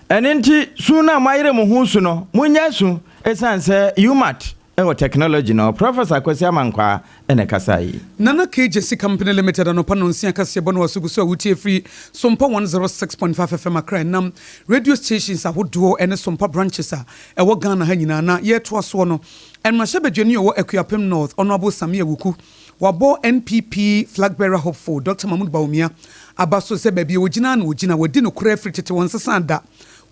Ɛno nti, su no a moayere mo ho su no, monnyae su, ɛsiane sɛ UMaT wɔ technology no. Professor Kwasi Amankwaa na ɛkasae yi. Nana K. Gyasi Company Limited anɔpa nnɔnsia kaseɛbɔ no wɔ so gu so a wotie firi Sompa 106.5 FM Accra ɛnam radio stations ahodoɔ ne Sompa branches a ɛwɔ Ghana ha nyinaa na yɛretoa soɔ no. Mmarahyɛbadwani a ɔwɔ Akuapem North, Honourable Sammy Awuku, wabɔ NPP flagbearer hopeful Dɔkta Mahmood Bawumia aba so sɛ baabi a ɔgyina ara na ɔgyina, wadi nokorɛ firi tete wɔnsesaa da.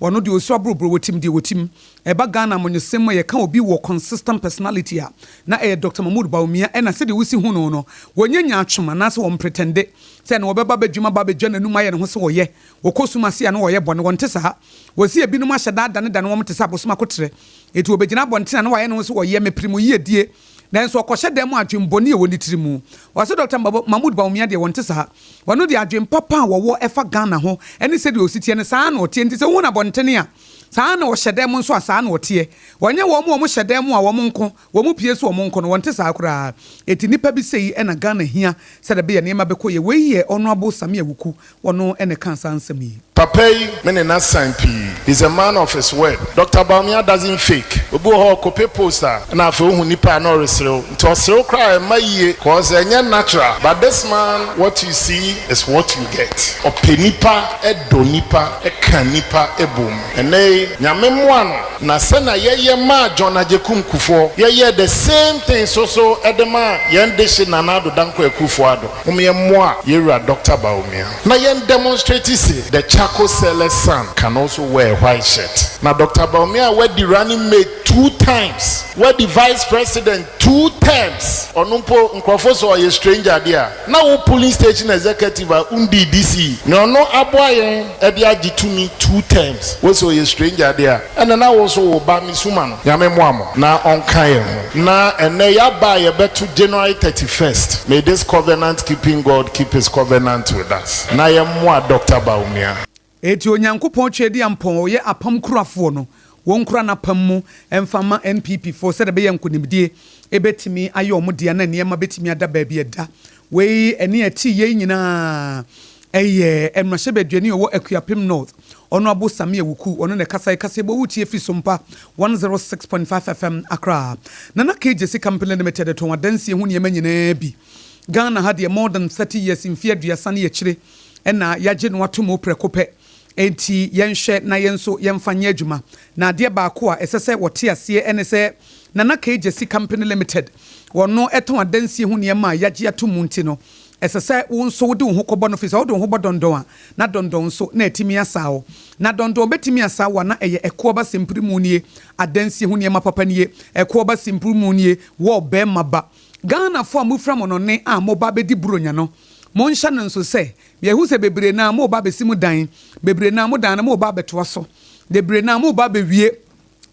Wɔno deɛ ɔsu aborɔborɔ wɔtim deɛ wɔtim. Ɛba Ghana amanyɔsɛm mu a yɛka obi wɔ consistent personality a na ɛyɛ Doctor Mahmood Bawumia ɛna sɛdeɛ wosi hu no no wɔnyɛ nyaatwom anaasɛ wɔmpretɛnde sɛ ɛna wɔbɛba abɛdwam aba abɛdwa n'anum ayɛ ne ho sɛ wɔyɛ wɔkɔ sum ase a na wɔyɛ bɔne wɔnte saa wɔsi ebinom ahyɛ da adanedane wɔn te sɛ abosom akoterɛ enti wɔbɛgyina abɔnten a na wɔayɛ ne ho sɛ wɔyɛ mepere mo yiedie Nanso ɔkɔhyɛ dan mu adwen bɔne a ɛwɔ ne tiri mu. Ɔse Dɔkta Mahmood Bawumia deɛ wɔnte saa. Ɔno deɛ adwen papa a wɔwɔ ɛfa Ghana ho ɛne sɛdeɛ ɔsi teɛ no saa ara na ɔteɛ nti sɛ wohu no abɔntene a saa ara na ɔhyɛ dan mu nso a saa ara na ɔteɛ. Wɔnyɛ wɔn a wɔhyɛ dan mu a wɔn nko, wɔn pie nso wɔn nko no wɔnte saa koraa. Enti nnipa bi sei na Ghana hia sɛdeɛ ɛbɛyɛ nneɛma bɛkɔ yie. Wei yɛ Honourable Sammy Awuku Ɔno na ɛkaa saa nsɛm yi. Papa yi me ne no asan pii, he's a man of his word. Doctor Bawumia doesn't fake. Obi wɔ hɔ ɔkɔpɛ post a na afei ohu nipa a na ɔreserew nti ɔserew koraa a ɛmma yie cause ɛnyɛ natural but this man what you see is what you get. Ɔpɛ nipa, dɔ nipa, ka nipa bom. Ɛnnɛ yi Nyame mmoa no na sɛnea yɛyɛ maa John Agyekum Kufuor yɛyɛɛ the same thing so so de maa yɛn dehye Nana Addo Dankwa Akuffo Addo. Mom yɛn mmoa yɛwura Doctor Bawumia na yɛn demonstrate se the charcoal seller's son can also wear a white shirt. Na Doctor Bawumia a wadi running mate two times, wadi vice president two terms, ɔno mpo nkurɔfo se ɔyɛ stranger deɛ a, na wo polling station executive a wondii DC nea ɔno aboa yɛn de agye tumi two terms, wose ɔyɛ stranger deɛ a, Ɛna na wo nso wo ba me suma no. Nyame mmoa mo na ɔnka yɛn ho. Na ɛnɛ yaba a yɛbɛto January 31st may this covenant keeping God keep his covenant with us na yɛmmoa Doctor Bawumia. Enti Onyankopɔn Tweaduampɔn a ɔyɛ apam kurafoɔ no, wɔnkura n'apam mu mfa mma NPP foɔ sɛdeɛ ɛbɛyɛ a nkonimdie bɛtumi ayɛ wɔn dea na nneɛma bɛtumi ada baabi a ɛda. Wei ne ɛte yei nyinaa yɛ mmarahyɛbadwani a ɔwɔ Akuapem North, Honourable Sammy Awuku, ɔno na ɛkasa yi. Kaseɛbɔ wotie firi Sompa 106.5 FM Accra. Nana K. Gyasi Company Limited tɔn adansie ho nneɛma nyinaa bi. Ghana ha deɛ more than 30 years, mfeɛ aduasa ne akyire na yɛagye no ato mu prɛko pɛ. Enti yɛnhwɛ na yɛn nso yɛmfa nyɛ adwuma. Na adeɛ baako a ɛsɛ sɛ wɔte aseɛ ne sɛ Nana K. Gyasi Company Limited, wɔno tɔn adansie ho nneɛma a yɛagye ato mu nti no, ɛsɛ sɛ wo nso wode wo ho kɔbɔ no firi sɛ wode wo ho bɔ dɔndɔn a, na dɔndɔn nso na atumi asaa wo. Na dɔndɔn bɛtumi asaa wo a na ɛyɛ ɛkoɔba simpiri mu nie, adansie ho nneɛma papa nie, ɛkoɔba simpiri mu nie, wɔ bɛɛma ba. Ghanafoɔ a mofira mɔnɔne a moba abɛdi Buronya no, monhyɛ no nso sɛ Yɛahu sɛ bebree no ara moreba abɛsi mo dan, bebree no ara mo dan no moreba abɛtoa so, bebree no ara moreba abɛwie,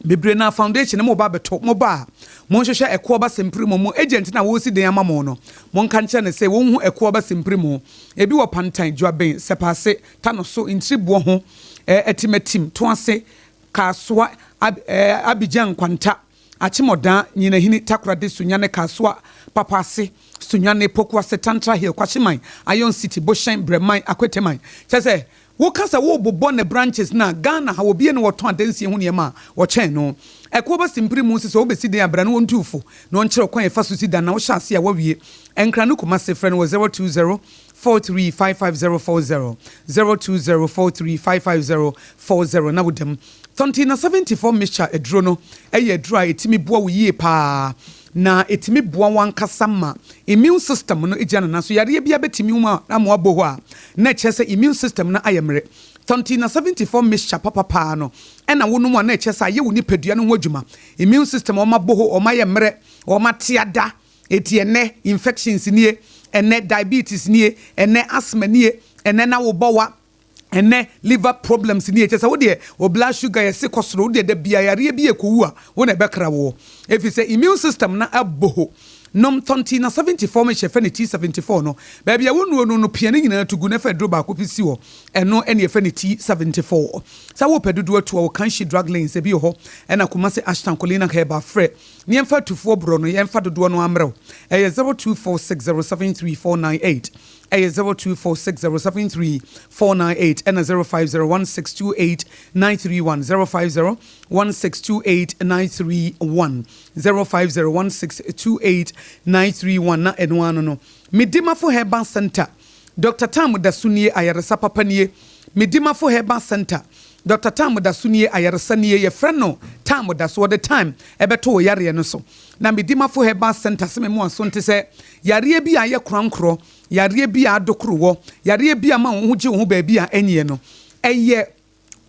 bebree no ara foundation no moreba abɛto. Moba a, monhwehwɛ Ɛkoɔ Ba Sempire Mo agent no a ɔresi dan ama mo no, monka nkyerɛ no sɛ wɔnhu Ɛkoɔ Ba Sempire Mo. Ebi wɔ Pantan, Juaben, Sɛpaase, Tanoso, Ntiriboɔ ho, Atimatim, Toase, Kasoa, Ab, Abidjan Nkwanta. Akyemɔdaa, Nyinahini, Takoradi, Sunyani, Kasoa, Papaase, Sunyani, Pokuase, Tantra Hill, Kwahyeman, Iron City, Bohyɛn, Brɛman, Akweteman. Kyerɛ sɛ, woka sɛ worebobɔ ne branches no a, Ghana ha obiara nni hɔ ɔtɔn adansie ho nneɛma a ɔkyɛn no. Ɛkoɔ ba simpiri mu nso sɛ wobɛsi dan a, bra na wɔntu wo fo na wɔnkyerɛ wo kwan a ɛfa so si dan na wohyɛ aseɛ a woawie. Nkran ne Kumasi, frɛ no wɔ 020 4355040, 020 4355040 na woda mu. Tontina 74 mixture aduro no yɛ aduro a ɛtumi boa wo yie pa ara na ɛtumi boa wo ankasa ma immune system no gyina ne nan so. Yareɛ biara bɛtumi wo ama woabɔ hɔ a na ɛkyerɛ sɛ immune system no ayɛ mmerɛ. Tontina 74 mixture papa pa ara no na wonom a na ɛkyerɛ sɛ ayɛ wo nipadua no ho adwuma. Immune system wɔn abɔ hɔ, wɔn ayɛ mmerɛ, wɔn ate ada. Enti ɛnnɛ infections nie, ɛnnɛ diabetes nie, ɛnnɛ asthma nie, ɛnnɛ na wobɔ wa. Ɛnɛ liver problems nie, kyerɛ sɛ wo deɛ wo blood sugar yɛ se kɔ soro, wo deɛ da biara yareɛ bi ɛkɔwu a wo na ɛbɛkra woɔ. Ɛfiri sɛ immune system no abɔ ho. Nom tɔnti na 74 mehyɛ fɛ ne T74 no. Baabi a wonnuo no no pia ne nyinaa to gu na fa aduro baako pe si hɔ. Ɛno ɛne yɛfrɛ no T74. Sɛ wopɛ dodoɔ atu a wɔ Kanshi drug lanes ebi wɔ hɔ ɛna Kumasi Ashtown Colina Herbal frɛ ne yɛmfa atufoɔ borɔ no yɛmfa dodoɔ no ara mmerɛ wo. Ɛyɛ 0246073498. ɛyɛ 0246073498 ɛna 0501628931, 0501628931, 0501628931 na ɛno ano no. Medimafo Herbal Center, Dr. Tam da so nie, ayaresa papa nie. Medimafo Herbal Center, Dr. Tam da so nie, ayaresa nie. Yɛfrɛ no Tam da so, wɔde time ɛbɛto wɔ yareɛ no so. Na Medimafo Herbal Center sɛ memu aso nte sɛ yareɛ bi a ayɛ korankorɔ, yareɛ bi a adokoro wɔ, yareɛ bi a ma wo ho gye wo ho baabi a ɛnyɛ no, ɛyɛ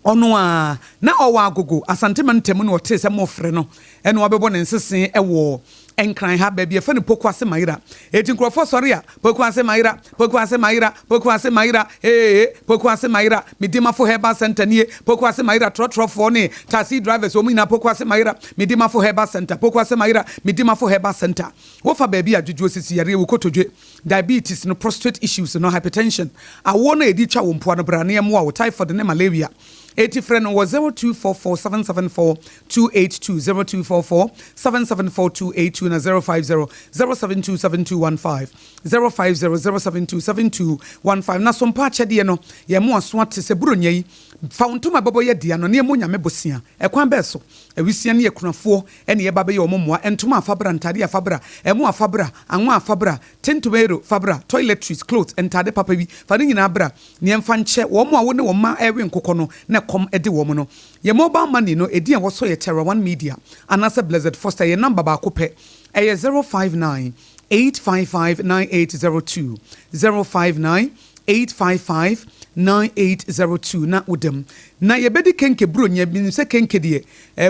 ɔno a na ɔwɔ Agogo Asantema ntam na ɔtee sɛ mɔfrɛ no, ɛna wabɛbɔ ne nsese ɛwɔ Nkran ha baabi yɛfɛ no Pokuase Mayera. Eti nkurɔfoɔ sɔre a, Pokuase Mayera, Pokuase Mayera, Pokuase Mayera, ee, Pokuase Mayera, Medimafo Herbal Center nie. Pokuase Mayera trɔtrɔfoɔ ne taxi drivers wɔn nyinaa, Pokuase Mayera, Medimafo Herbal Center, Pokuase Mayera, Medimafo Herbal Center. Wofa baabi a dwodwo sisi yareɛ, wo kotodwe, diabetes no, prostate issues no, hypertension, awoɔ no a yɛde twa wo mpoa no, bra ne ɛmmoa wo, typhoid ne malaria. Eti frɛ no wɔ 0244774282, 0244774282 na 050 0727215, 050 0727215. Na sompa akyɛdeɛ no, yɛn mo aso ate sɛ buronya yi, fa wo ntoma bɛbɔ yɛ dea no ne ɛmo Nyame bosea. Ɛkwan bɛɛ so awisia ne yɛkunafoɔ ɛne yɛba bɛyɛ ɔmo mmoa. Ntoma afabra, ntade afabra, ɛmo afabra, anwa afabra, tin tomato fabra, toiletries, clothes, ntade papa bi, fa ne nyinaa bra ne yɛmfa nkyɛ wɔn a wo ne wɔn mma ɛwe nkokɔ no na ɛkɔm ɛde wɔn no. Yɛ mobile money no, ɛdi a wɔsɔ yɛ Terra One Media anaasɛ Blessed Foster. Yɛ number baako pɛ, ɛyɛ 059 855 9802, 059 855 9802 na wodam. Na yɛbɛdi kenke buronya bi sɛ kenke deɛ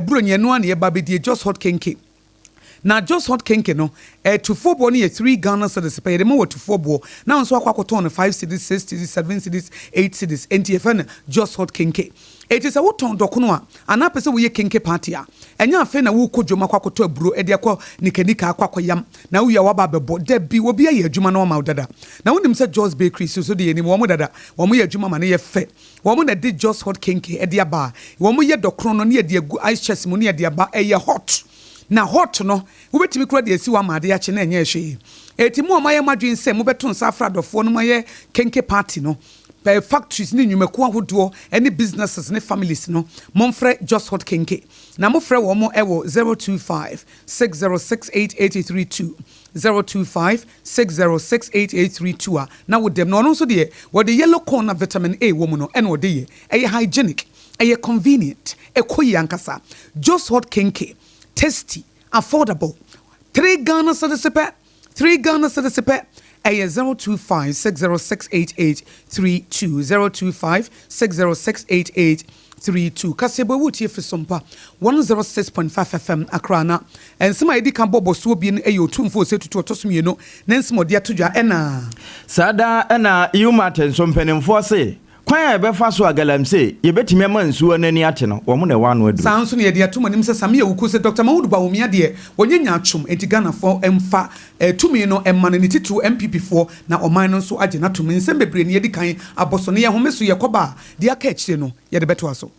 buronya no a na yɛba bɛdie just hot kenke. Na just hot kenke no, tufoɔ boɔ no yɛ 3 Ghana cedis pɛ. Yɛde ma wɔ tufoɔ boɔ na nso akɔ akɔtɔn no 5 cedis, 6 cedis, 7 cedis, 8 cedis. Enti yɛfɛ no just hot kenke. Eti sɛ wotɔn dɔkono a anaa pɛ sɛ woyɛ kenke party a, ɛnyɛ afei na wokɔ dwom akɔ akɔtɔ aburo ɛde akɔ nikanika akɔ akɔyam na wowie a waba abɛbɔ. Da bi obi ayɛ adwuma na wama wo dada. Na wonim sɛ Jos Bakery so so de yɛnim wɔn dada, wɔn yɛ adwuma ma no yɛ fɛ. Wɔn na de just hot kenke ɛde aba a wɔn yɛ dɔkono no ne yɛde agu ice chest mu ne yɛde aba. Ɛyɛ hot na hot no, wobɛtumi kura de asi wɔ ama ade akye na ɛnyɛ hwee. Eti mu a moayɛ mo adwene sɛ mobɛto nsa afra adɔfoɔ no, moayɛ kenke party no, factories ne nnwumakuo ahodoɔ ne businesses ne families no, momfrɛ Just Hot Kenke. Na mofrɛ wɔn mo ɛwɔ 025 6068832, 025 6068832 a na wodɛm. Na ɔno nso deɛ, wɔde yellow corn na vitamin A wɔ mu no ɛna ɔde yɛ. Ɛyɛ hygienic, ɛyɛ convenient, ɛkɔ yi ankasa. Just Hot Kenke, tasty, affordable, 3 Ghana cedis pɛ, 3 Ghana cedis pɛ. Ɛyɛ 025 6068832, 025 6068832. Kaseɛbɔ ewu tie fi Sompa 106.5 FM Accra. Na nsɛm a yɛdi kan bɔbɔ soɔ bi no ɛyɛ Otumfoɔ Osei Tutu ɔtɔ so mmienu ne nsɛm a ɔde ato dwa ɛna Saa daa ɛna UMaT nso mpanimfoɔ se kwan a yɛbɛfa so a galamsey yɛbɛtumi ama nsuo no ani ate no, wɔn na ɛwɔ ano aduru. Saa nso na yɛde ato mu anim sɛ Samia Wuku sɛ Dr Mahmood Bawumia deɛ, wɔnyɛ nyaatwom, enti Ghanafoɔ mfa tumi no ɛma no, ne titiriw NPP foɔ, na ɔman no nso agye n'atom. Nsɛm bebree ne yɛdi kan abɔ so ne yɛhome so. Yɛkɔba a, deɛ aka akyire no yɛde bɛtoa so.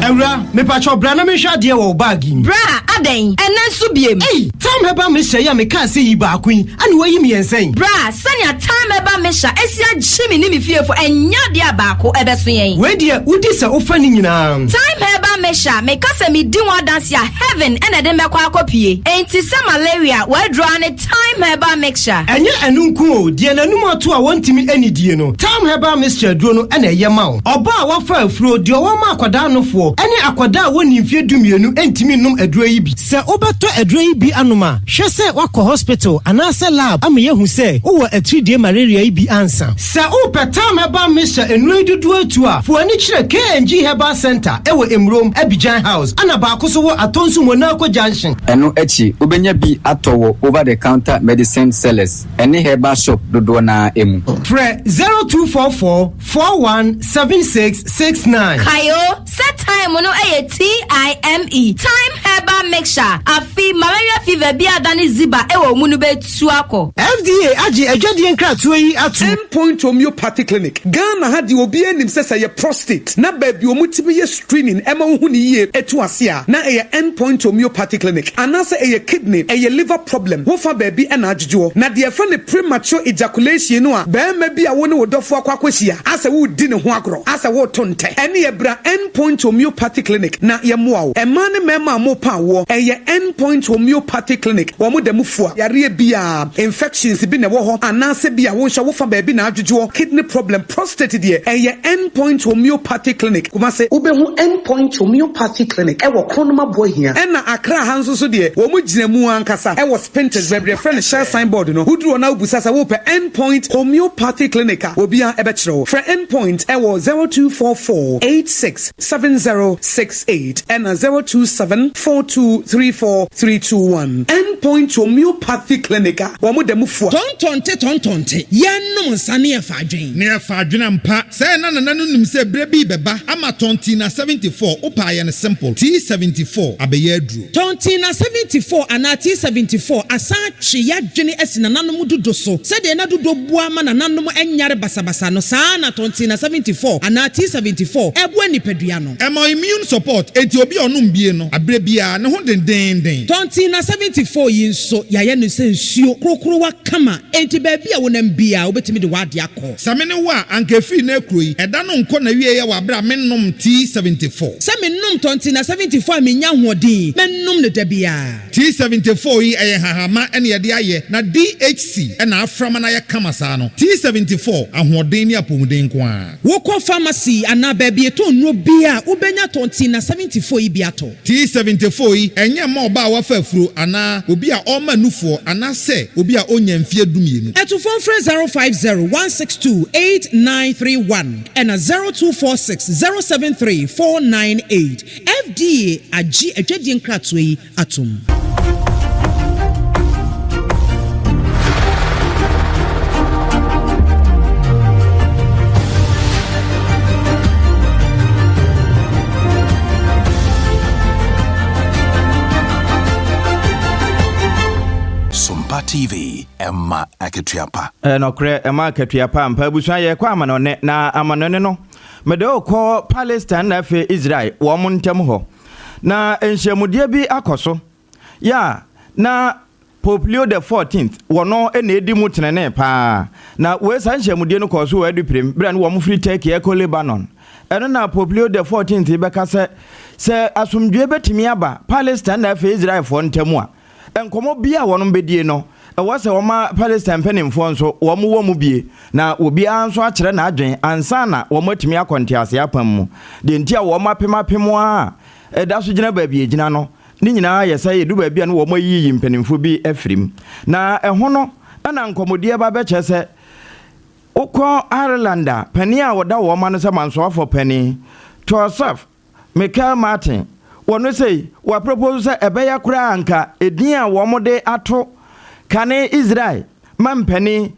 Awura, mepakyɛw, bra na menhwɛ adeɛ wɔ wo bag yi mu. Bra, adɛn, ɛnɛ nso biem? Ei, Tam Herbal Mixture yi a mekaa sɛ yi baako yi, ane wayi mmiɛnsa yi. Bra, sɛnea Tam Herbal Mixture esi agye me ne me fiefo, ɛnyɛ adeɛ a baako ɛbɛso yɛn. Wei deɛ, wodi sɛ wofa ne nyinaa. Time Herbal Mixture, meka sɛ medi ho adanse a, heaven ɛna ɛde mɛkɔ akɔpie. Enti sɛ malaria, wɔadura ne Time Herbal Mixture. Ɛnyɛ ɛno nko o, deɛ n'anum ato a wɔntumi anidie no, Tam Herbal Mixture aduro no ɛna ɛyɛ ma wo. Ɔbaa a wafa afuro, deɛ ɔwɔ ma akwadaa nofoɔ, ɛne akwadaa a wɔnni mfeɛ 12 ntumi nnom aduro yi bi. Sɛ wobɛtɔ aduro yi bi anom a, hwɛ sɛ woakɔ hospital anaasɛ lab ama yɛahu sɛ wowɔ atiridie malaria yi bi ansa. Sɛ wopɛ Tam Herbal Mixture nnuro yi dodoɔ atu a, fo ani kyerɛ KNG Herbal Center ɛwɔ Emurom, Abidjan House, ana baako so wɔ Atonsu Monaco Junction. Ɛno akyi, wobɛnya bi atɔ wɔ over the counter medicine sellers ɛne herbal shop dodoɔ naa mu. Frɛ 0244 417669. Kayo. Sɛ thyme no yɛ TIME, Thyme Herbal Mixture, afe malaria fever bi a adane ziba wɔ wo mu no bɛtu akɔ. FDA agye adwadie nkratoɔ yi atom. End Point Homeopathy Clinic, Ghana ha deɛ obiara nim sɛ sɛ ɛyɛ prostate na baabi a wɔtumi yɛ screening ɛma wohu no yie ɛtu ase a na ɛyɛ End Point Homeopathy Clinic anaasɛ ɛyɛ kidney, ɛyɛ liver problem wofa baabi ɛna adwodwoɔ. Na deɛ yɛfrɛ no premature ejaculation no a barima bi a wo ne wo dɔfoɔ akɔ akɔhyia asɛ woredi ne ho agorɔ asɛ woreto ntɛ ɛne bra End Point Homeopathy Clinic na yɛmmoa wo. Mmaa ne mmarima a morepa awoɔ ɛyɛ End Point Homeopathy Clinic wɔn da mu fua yareɛ biara, infections bi na ɛwɔ hɔ anaasɛ bi a wo nso wofa baabi na adwodwoɔ, kidney problem, prostate deɛ ɛyɛ End Point Homeopathy Clinic, Kumasi. Wobɛhu End Point Homeopathy Clinic wɔ Kronom Aboahia. Ɛna Accra ha nso so deɛ wɔn gyina mu ankasa wɔ Spintex baabi a yɛfrɛ no Shell sign board no, woduru hɔ na wobisa sɛ wopɛ End Point Homeopathy Clinic a, obiara bɛkyerɛ wo. Frɛ End Point wɔ 0244 86 7068 ɛna 027 4234 321. End Point Homeopathy Clinic a wɔn da mu fua. Tɔntɔnte tɔntɔnte, yɛnnom nsa ne yɛfa adwen. Ne yɛfa adwen ampa. Sɛɛ na nana no nim sɛ berɛ bi rebɛba ama Tɔntina 74, wopɛ a yɛ no simple, T74 abɛyɛ aduro. Tɔntina 74 anaa T74 asan atwe y'adwene asi nananom dudo so. Sɛdeɛ na dudo boa ma nananom nyare basabasa no, saa ara na Tɔntina 74 anaa T74 boa nipadua no. Ɛma immune support, enti obi a ɔnom bie no, aberɛ biara ne ho dendeenden. Tɔntina 74 yi nso, yɛayɛ no sɛ nsuo korokorowa kama, enti baabi a wonam biara wobɛtumi de w'adeɛ akɔ. Sɛ me ne wo a, anka ɛfiri nnɛ rekuro yi, ɛda no nkɔ n'awieɛ wɔ aberɛ a mennom T74. Sɛ menom Tɔntina 74 a mennya ahoɔden, mɛnom no da biara. T74 yi ɛyɛ nhahamma na yɛde ayɛ na DHC na afra ma no ayɛ kama saa no. T74, ahoɔden ne apɔmuden nko ara. Wokɔ pharmacy anaa baabi yɛtɔn nnuro biara a, wobɛnya Tɔntina 74 yi bi atɔ. T74 yi ɛnyɛ mma ɔbaa a wafa afuro anaa obi a ɔrema nufoɔ anaasɛ obi a ɔnnya mfeɛ dumienu. Atufoɔ mfrɛ 050 162 8931 ɛna 0246 073 498. FDA agye adwadie nkratoɔ yi atom. Sompa TV, ɛma akatua pa. Ɛyɛ nɔkorɛ, ɛma akatua pa ampa. Abusua, yɛrekɔ amanɔne, na amanɔne no, mede wo kɔ Palestine na afei Israel, wɔn ntam hɔ. Na nhyiamudeɛ bi akɔ so, yɛ a na Pope Leo the Fourteenth wɔ no na ɛdi mu tenenee pa ara. Na wei saa nhyiamudeɛ no kɔɔ so wɔ Aduprem berɛ a na wɔn firi Turkey rekɔ Lebanon. Ɛno na Pope Leo the Fourteenth yi bɛka sɛ, sɛ asomdwoeɛ bɛtumi aba Palestine na afei Israelfoɔ ntam a, Nkɔmmɔ biara a wɔn bɛdie no, ɛwɔ sɛ wɔma Palestine mpanimfoɔ nso wɔn wɔ mu bie, na obiara nso akyerɛ n'adwene ansa na wɔn atumi akɔ nteaseɛ apam mu. Deɛ nti a wɔn apem apem ara a ɛda so gyina baabi a ɛgyina no, ne nyinaa yɛ sɛ ɛdu baabi a na wɔn ayiyi mpanimfoɔ bi afiri mu. Na ɛho no na nkɔmmɔdie ba bɛkyerɛ sɛ wokɔ Ireland a, panin a ɔda wɔn ano sɛ mansoafoɔ panin, Taoiseach, Michael Martin, wɔ no sei, wɔapropose sɛ ɛbɛyɛ koraa a anka edin a wɔde ato kane Israel mampanin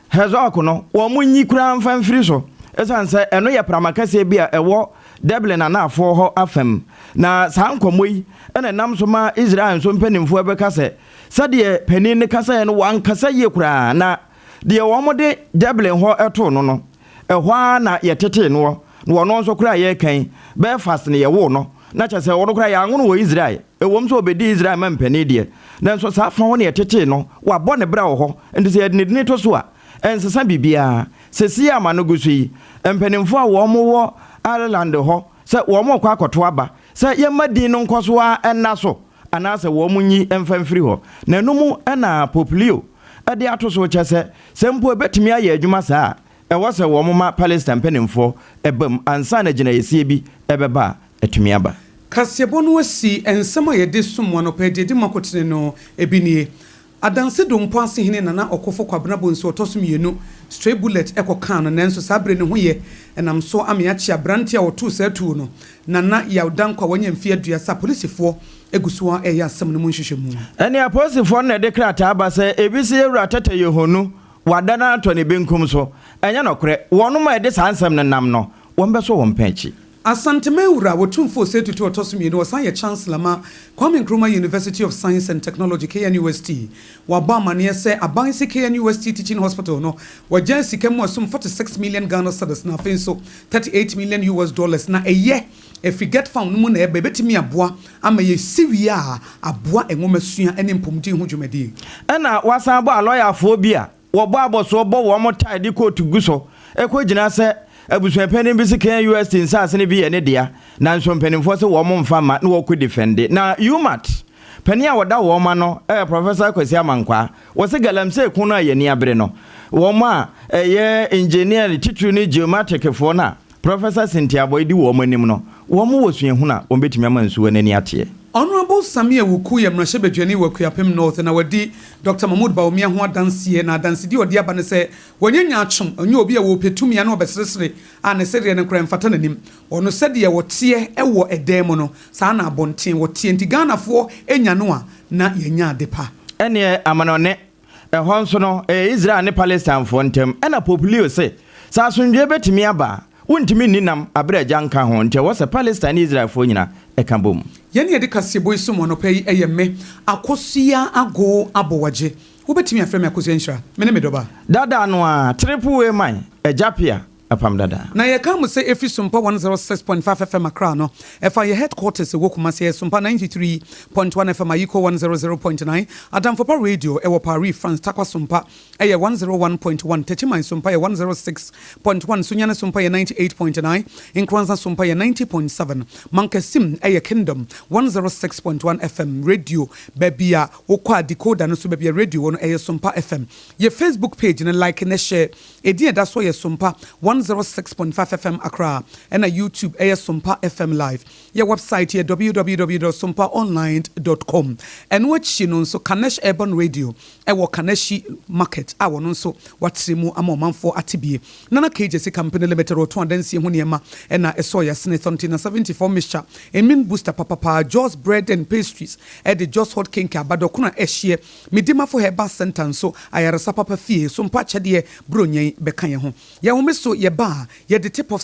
Herzog no, wɔnyi koraa mfa mfiri so, esiane sɛ ɛno yɛ prama kɛseɛ bi a ɛwɔ Dublin anaafoɔ hɔ afam. Na saa nkɔmmɔ yi na ɛnam so ma Israel nso mpanimfoɔ bɛka sɛ sɛdeɛ panin no kasaeɛ no, wankasa yie koraa, na deɛ wɔde Dublin hɔ too no no, Ɛhɔ ara na yɛtetee noɔ, na ɔno nso koraa a yɛreka yi, Belfast na yɛwoo no, na kyerɛ sɛ ɔno koraa yɛanwo no wɔ Israel, ɛwom sɛ ɔbɛdii Israel mampanin deɛ, nanso saa fa hɔ na yɛtetee no, wabɔ ne bra wɔ hɔ, nti sɛ yɛde ne dini to so a, ɛnsesa biribiara. Seesei a m'ano gu so yi, mpanimfoɔ a wɔwɔ Ireland hɔ sɛ wɔrekɔ akɔto aba sɛ yɛmma din no nkɔ so ara nna so anaasɛ wɔnyi mfa mfiri hɔ, na ɛno mu na Pope Leo de ato so kyɛ sɛ, sɛ mpo ɛbɛtumi ayɛ adwuma saa a, ɛwɔ sɛ wɔma Palestine mpanimfoɔ ba mu ansa na gyinaeɛsie bi bɛba a atumi aba. Kaseɛbɔ no asi nsɛm a yɛde som mo anɔpa yi deɛ ɛdi mu akotene no bi nie. Adanse Dompo ase hene Nana Ɔkofo Kwabena Bonsu ɔtɔ so mmienu, stray bullet kɔkaa no nanso saa bere ne ho yɛ nam so ame akye aberante a ɔtoo saa tuo no, Nana Yaw Dankwa a wanya mfeɛ aduasa. Apolisifoɔ gu so ara reyɛ asɛm no mu nhwehwɛmu. Ɛnne apolisifoɔ no na ɛde krataa ba sɛ ebi se Yɛwura Tɛtɛ Yehonu wadane atɔ ne benkum so. Ɛnyɛ nɔkorɛ. Wɔnom a ɛde saa nsɛm no nam no, wɔn bɛsɔ wɔn pɛn akyi. Asanteman Wura Otumfoɔ Osei Tutu ɔtɔ so mmienu, ɔsan yɛ Chancellor ma Kwame Nkrumah University of Science and Technology, KNUST. Wabɔ amaneɛ sɛ aban se KNUST Teaching Hospital no wɔgyaa sika mu ɛsom 46 million Ghana cedis na afei nso 38 million US dollars na ɛyɛ ɛfiri GetFund no mu na ɛba ɛbɛtumi aboa ama yɛsi wie a aboa nwomasua ne mpɔmuden ho dwumadie. Ɛna wasan bɔ alɔyafoɔ bi a wɔbɔ abɔsoɔ bɔ wɔn tae de kootu gu so ɛkɔ gyina sɛ abusuapanin bi sɛ KNUST nsase no bi yɛ ne dea, nanso mpanimfoɔ sɛ wɔn mfa ma na wɔkɔ defend. Na UMaT panin a wɔda wɔn ma no ɛyɛ Professor Kwasi Amankwaa. Wɔsɛ galamsey ko no a yɛni abere no, wɔn a ɛyɛ engineer titiri ne geomaticfoɔ no a Professor Cynthia Aboy di wɔn anim no, wɔn wɔ suahunu a wɔn bɛtumi ama nsuo n'ani ateɛ. Honourable Sammy Awuku yɛ mmarahyɛbadwani wɔ Akuapem North na wadi Dr Mahmood Bawumia ho adanseɛ, na adansedie a ɔde aba ne sɛ wɔnyɛ nyaatwom, ɔnyɛ obi a wɔpɛ tumi a na ɔbɛseresere a ne sereɛ no koraa mfata n'anim. Ɔno sɛdeɛ wɔteɛ wɔ ɛdan mu no, saa na abɔnten wɔteɛ, nti Ghanafoɔ nya no a na yɛnya ade pa. Ɛneɛ amanɔne ɛhɔ nso no, ɛyɛ Israel ne Palestinefoɔ ntam ɛna Pope Leo se sɛ asomdwoeɛ bɛtumi aba a, wontumi nni nam aberɛ agya nka ho, nti ɛwɔ sɛ Palestine ne Israelfoɔ nyina ɛka bom. Yɛn a yɛde kaseɛbɔ yi som anɔpa yi yɛ me, Akosua Agoo Abɔwagye. Wobɛtumi afrɛ me Akosua Nhyira. Me ne me dɔba. Dada no ara, Triple A man, Agya Pia, Apam Dada. Na yɛka mo sɛ ɛfiri Sompa 106.5 FM Accra no, ɛfa yɛ headquarters ɛwɔ Kumasi, ɛyɛ Sompa 93.1 FM, Ayiko 100.9, Adamfopa Radio ɛwɔ Paris, France, Tarkwa Sompa ɛyɛ 101.1, Techiman Sompa yɛ 106.1, Sunyani Sompa yɛ 98.9, Nkoranza Sompa yɛ 90.7, Mankasim ɛyɛ Kingdom 106.1 FM radio. Baabi a wokɔ a decoder no so baabi a radio wɔ no ɛyɛ Sompa FM. Yɛ Facebook page no like na share, edin ɛda so yɛ Sompa 106.5 FM Accra, ɛna YouTube ɛyɛ Sompa FM Live. Yɛ website yɛ www.sompaonline.com. Ɛno akyi no nso, Kanesh Urban Radio ɛwɔ Kaneshi Market a wɔno nso watere mu ama ɔmanfoɔ ate bie. Nana KJC Company Limited, wɔtɔn adansie ho nneɛma ɛna ɛsɔ yɛsene Thontina 74 mixture, immune booster papapa. Jos Bread and Pastries ɛde Jos Hot Cake abadɔkono a ɛhyeɛ. Medimafo Herbal Center nso, ayaresa papa fie so mpa akyɛdeɛ. Buronyan bɛka yɛn ho. Yɛn home so yɛba a yɛde tip off.